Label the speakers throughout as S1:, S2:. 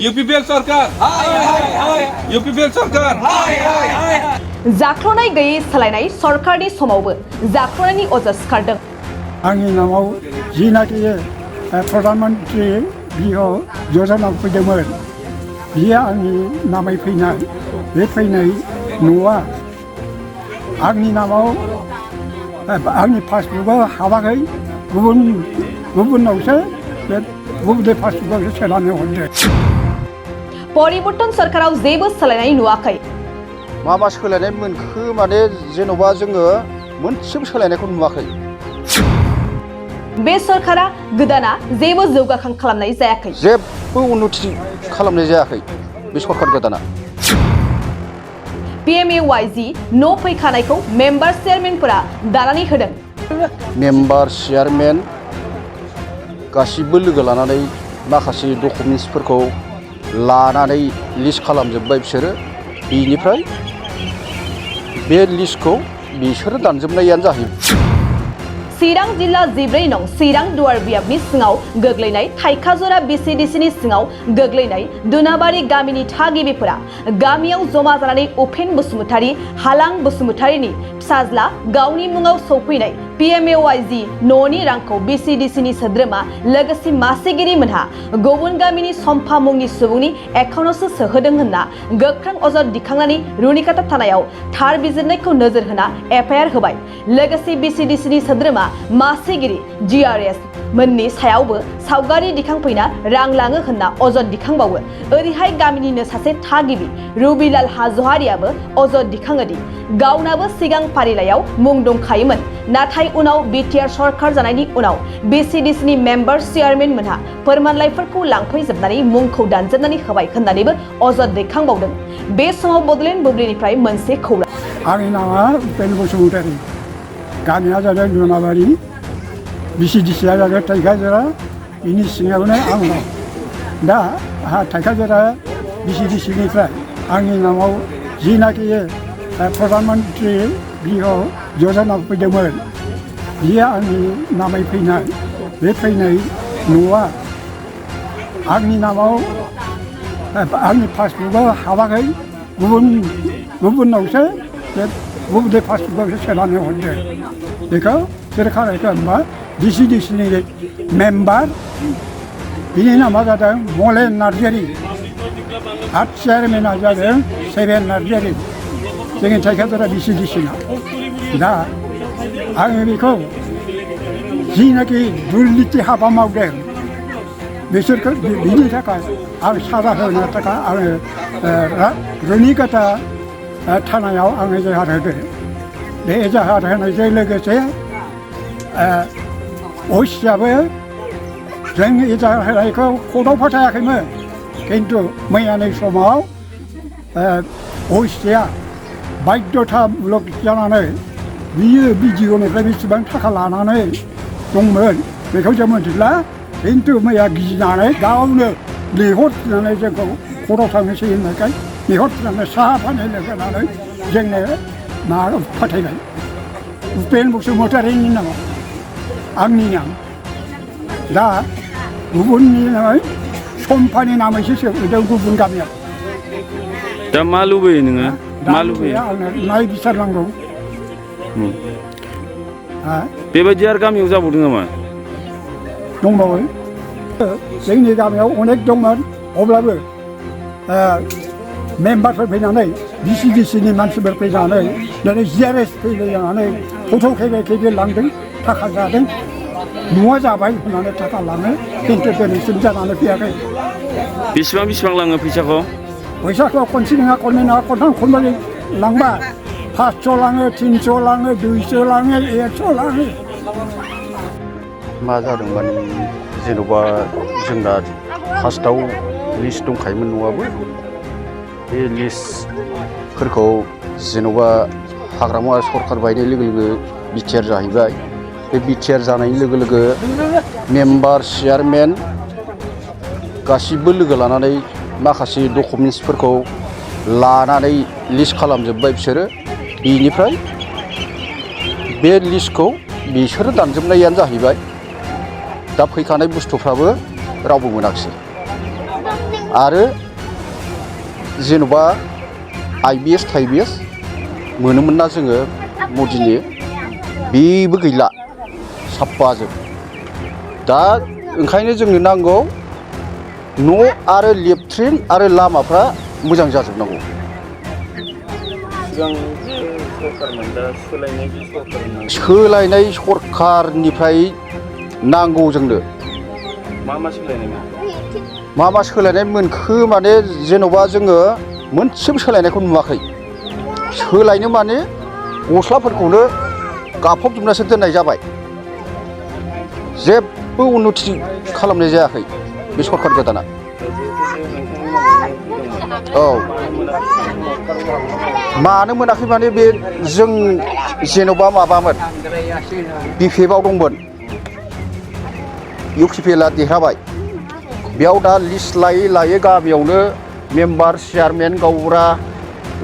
S1: UPPL सरकार UPPL सरकार
S2: जाख्ल'नाय गैयै सोलायनाय सरकारनि समावबो जाख्ल'नायनि अजा सिखारदों।
S3: आंनि नामाव जिनाखि प्रधानमन्त्री बियो योजना फैदोंमोन बियो आंनि नामै फैनाय बे फैनाय न'आ आंनि नामाव आंनि पासबुकआव हाबाखै गुबुनावसो बे गुबुन पासबुकआवसो सोनानै हरदों।
S2: परिबर्तन सरकाराव जेबो सोलायनाय नुवाखै।
S4: मा सोलायनाय मोनखो माने जेन'बा जोङो मोनसेबो सोलायनायखौ नुवाखै।
S2: बे सरकारा गोदाना जेबो जौगाखां खालामनाय जायाखै।
S4: जेबो उन्नति खालामनाय जायाखै बे सरकार गोदाना।
S2: PMAYG न' फैखानायखौ मेम्बार चेयारमेनफोरा दानानै होदों।
S4: मेम्बार चेयारमेन गासिबो लोगो लानानै माखासे डकुमेन्टसफोरखौ लानानै लिस्ट खालामजोब्बाय बिसोरो। बेनिफ्राय बे लिस्टखौ बिसोरो दानजोबनायानो जाहैबाय।
S2: चिरां जिल्ला 14 नं चिरां दुवार बियाबनि सिङाव गोग्लैनाय थाइखाजरा BCDCनि सिङाव गोग्लैनाय दुनाबारि गामिनि थागिबिफोरा गामियाव जमा जानानै उपेन बसुमतारी हालां बसुमतारीनि फिसाज्ला गावनि मुङाव सौफैनाय PMAYG न'नि रांखौ BCDCनि सोद्रोमा लोगोसे मासिगिरि मोनहा गुबुन गामिनि सम्फा मुंनि सुबुंनि एकाउन्टआवसो सोहोदों होनना गोख्रों अजद दिखांनानै रुनिकाटा थानायाव थार बिजिरनायखौ नोजोर होना FIR होबाय। लोगोसे BCDCनि सोद्रोमा मासिगिरि GRS मोननि सायावबो सावगारि दिखांफैना रां लाङो होनना अजद दिखांबावो। ओरैहाय गामिनिनो सासे थागिबि रुबिलाल हाज'वारियाबो अजद दिखाङोदि गावनाबो सिगां फारिलाइयाव मुं दंखायोमोन, नाथाय उनाव BTR सरकार जानायनि उनाव BCDCनि मेम्बार चेयारमेन मोनहा फोरमानलाइफोरखौ लांफैजोबनानै मुंखौ दानजोबनानै होबाय होननानैबो अजद दैखांबावदों। बे समाव बडलेण्ड बुब्लिनिफ्राय मोनसे खौरां।
S3: आंनि नामा उपेन बसुमतारी, गामिया जादों दुनाबारि, BCDCआ जादों थाइखाजरा, बिनि सिङावनो आं दं। दा आंहा थाइखाजरा BCDCनिफ्राय आंनि नामाव जिनाखि प्रधानमन्त्री बियो योजना फैदोंमोन बियो आंनि नामै फैनाय बे फैनाय न'आ आंनि नामाव आंनि पासबुकआव हाबाखै गुबुनावसो बे गुबुन पासबुकआवसो सोनानै हरदों। बेखौ सोर खालामखो होनबा BCDCनि मेम्बार, बिनि नामा जादों मलेन नार्जारि आरो चेयारमेना जादों सेभेन नार्जारि, जोंनि थाइखाजरा BCDCना। दा आङो बेखौ जिनाखि दुर्निति हाबा मावदों बिसोरखौ बिनि थाखाय आं साजा होनो थाखाय आङो रुनिकाटा थानायाव आङो एजाहार होदों। बे एजाहार होनायजों लोगोसे असियाबो जों एजाहार होनायखौ कर्टआव फाथायाखैमोन, खिन्थु मैयानि समाव असिया बाध्यतामूलक जानानै बियो BDOनिफ्राय बेसेबां थाखा लानानै दंमोन बेखौ जों मिथिला, खिन्थु मैया गिनानै गावनो लिंहरफिननानै जोंखौ कर्टआव थांनोसै होननायखाय लिंहरफिननानै साहा पानि लोंहोनानै जोंनो माबा फाथायबाय। उपेन बसुमतारीनि नामाव आंनि नाम। दा गुबुननि नामै सम्फानि नामैसो सोदों गुबुन गामियाव।
S1: दा मा लुबैयो नोङो? मा लुबैयो?
S3: आंनो नायबिसारनांगौ।
S1: बेबायदि आरो गामियाव जाबावदों नामा?
S3: दंबावो। जोंनि गामियाव अनेक दंमोन, अब्लाबो मेम्बारफोर फैनानै BCDCनि मानसिफोर फैनानै दिनै GRS फैलायनानै फट' खेबे लांदों, थाखा जादों, न'आ जाबाय होननानै थाखा लाङो, खिन्थु दिनैसिम जानानै फैयाखै।
S1: बेसेबां लाङो फैसाखौ?
S3: फैसाखौ खनसे नङा, खननै नङा, खनथाम खनब्रै लांबाय। 500 लाङो, 300 लाङो, 200 लाङो, 100 लाङो।
S4: मा जादों माने जेन'बा जोंना फार्स्टआव लिस्ट दंखायोमोन न'आबो। बे लिस्टफोरखौ जेन'बा हाग्रामा सरकार बायनाय लोगो लोगो BTR जाहैबाय। बे BTR जानाय लोगो लोगो मेम्बार चेयारमेन गासिबो लोगो लानानै माखासे डकुमेन्टसफोरखौ लानानै लिस्ट खालामजोब्बाय बिसोरो। बेनिफ्राय बे लिस्टखौ बिसोरो दानजोबनायानो जाहैबाय। दा फैखानाय बुस्थुफ्राबो रावबो मोनाखिसै। आरो जेन'बा IBS थाइबिएस मोनोमोन ना जोङो मदिनि बेबो गैला साफाजोब दा ओंखायनो जोंनो नांगौ न' आरो लेट्रिन आरो लामाफ्रा मोजां जाजोबनांगौ सोलायनाय सरखारनिफ्राय नांगौ जोंनो मा सोलायनाय मोनखो माने जेन'बा जोङो मोनसेबो सोलायनायखौ नुवाखै सोलायनो माने गस्लाफोरखौनो गाफबजोबनासो दोननाय जाबाय जेबो उन्नति खालामनाय जायाखै बे सरखार गोदाना औ मानो मोनाखै माने बे जों जेन'बा माबामोन BPFआव दंमोन UPPLआ देरहाबाय बेयाव दा लिस्ट लायै गामियावनो मेम्बार चेयारमेन गावबुरा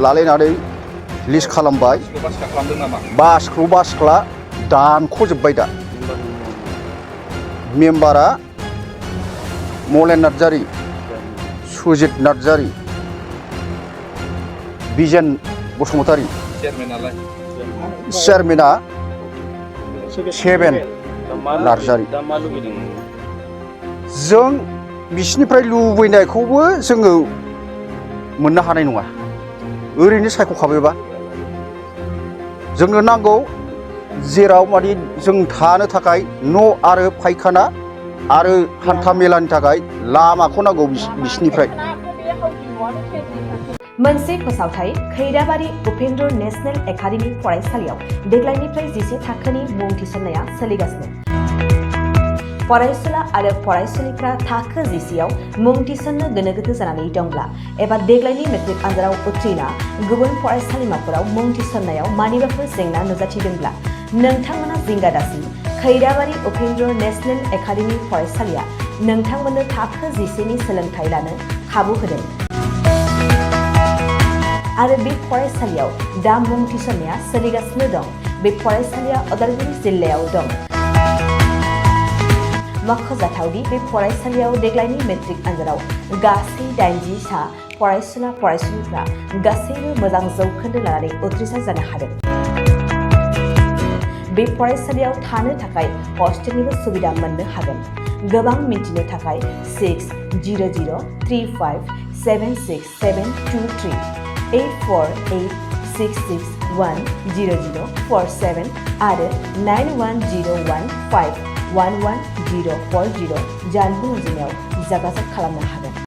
S4: लालायनानै लिस्ट खालामबाय बासख्ला दानख'जोब्बाय दा मेम्बारा मलेन नार्जारि सुजित नार्जारि बिजेन बसुमतारि चेयारमेना 7 नार्जारि जों बिसिनिफ्राय लुबैनायखौबो जोङो मोननो हानाय नङा ओरैनो सायख'खाबायबा जोंनो नांगौ जेराव माने जों थानो थाखाय न' आरो फायखाना आरो हान्था मेलानि थाखाय लामाखौ नांगौ बिसिनिफ्राय
S2: मोनसे फोसावथाय खैराबारि उपेन्द्र नेशनेल एकाडेमि फरायसालियाव देग्लायनिफ्राय 10 थाखोनि मुं थिसननाया सोलिगासिनो फरायसुला आरो फरायसुलिफ्रा थाखो 10आव मुं थिसननो गोनो गोथो जानानै दंब्ला एबा देग्लायनि मेट्रिक आनजादाव उथ्रिना गुबुन फरायसालिमाफोराव मुं थिसननायाव मानिबाफोर जेंना नुजाथिदोंब्ला नोंथांमोना जिंगा दासि खैराबारि उपेन्द्र नेशनेल एकाडेमि फरायसालिया नोंथांमोननो थाखो 10नि सोलोंथाइ लानो खाबु होदों आरो बे फरायसालियाव दा मुं थिसननाया सोलिगासिनो दं बे फरायसालिया उदालगुरि जिल्लायाव दं मख'जाथावदि बे फरायसालियाव देग्लायनि मेट्रिक आनजादाव गासै 80 सा फरायसुला फरायसुलिफ्रा गासैबो मोजां जौखोन्दो लानानै उथ्रिसार जानो हादों बे फरायसालियाव थानो थाखाय हस्टेलनिबो सुबिदा मोननो हागोन गोबां मिन्थिनो थाखाय 600035767223 84866100047 आरो 9101511040 जानबुं अनजिमायाव जागाजग खालामनो हागोन।